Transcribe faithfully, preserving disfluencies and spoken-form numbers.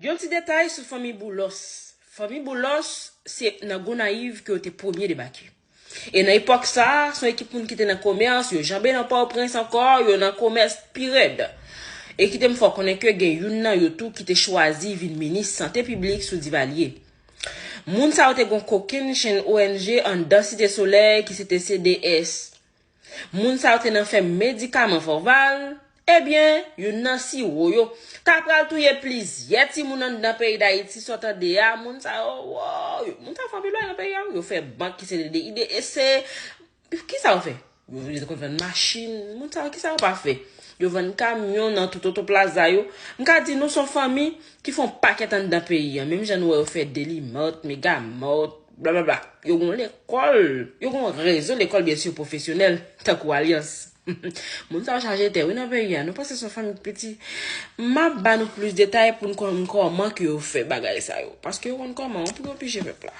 Yon ti detay sou fanmi Boulos. Fanmi Boulos se nan Gonayiv ke yo te premye debake. E nan epòk sa a, se yon ekip moun ki te nan komès, yo janbe nan Pòtoprens ankò, yo nan komès pi rèd. E kite m fè w konnen ke gen youn nan yo tou ki te chwazi vin minis sante piblik sou Divalye. Moun sa yo te gon kokenn chenn O N G anndan Site Solèy ki se te C D S. Moun sa yo te nan fè medikaman fòval. Ebyen, youn nan siwo yo ta pral touye plizyè timoun anndan peyi Dayiti. Sa w tande a, moun sa yo, wow, yo, moun sa yo fè anpil bagay nan peyi a, wi. Yo fè bank ki se de I D E C. Kisa yo fè? Yo, yo te konn vann machin. Moun sa yo, kisa yo pa fè? Yo vann kamyon nan tout oto plaza yo. M ka di nou se yon fanmi ki fè yon pakèt anndan peyi a. Menm jan nou wè yo fè Delimart, Megamart, blablabla. Yo gon lekòl, yo gon rezo lekòl, byen si, pwofesyonèl, tankou Alyans. Moun sa yo chaje tè, wi, nan peyi a. Nou panse se yon fanmi ki piti? M ap ba nou plis detay pou n konn kòman ke yo fè bagay sa yo. Paske yo konn kòman, pou yo pije pèp la.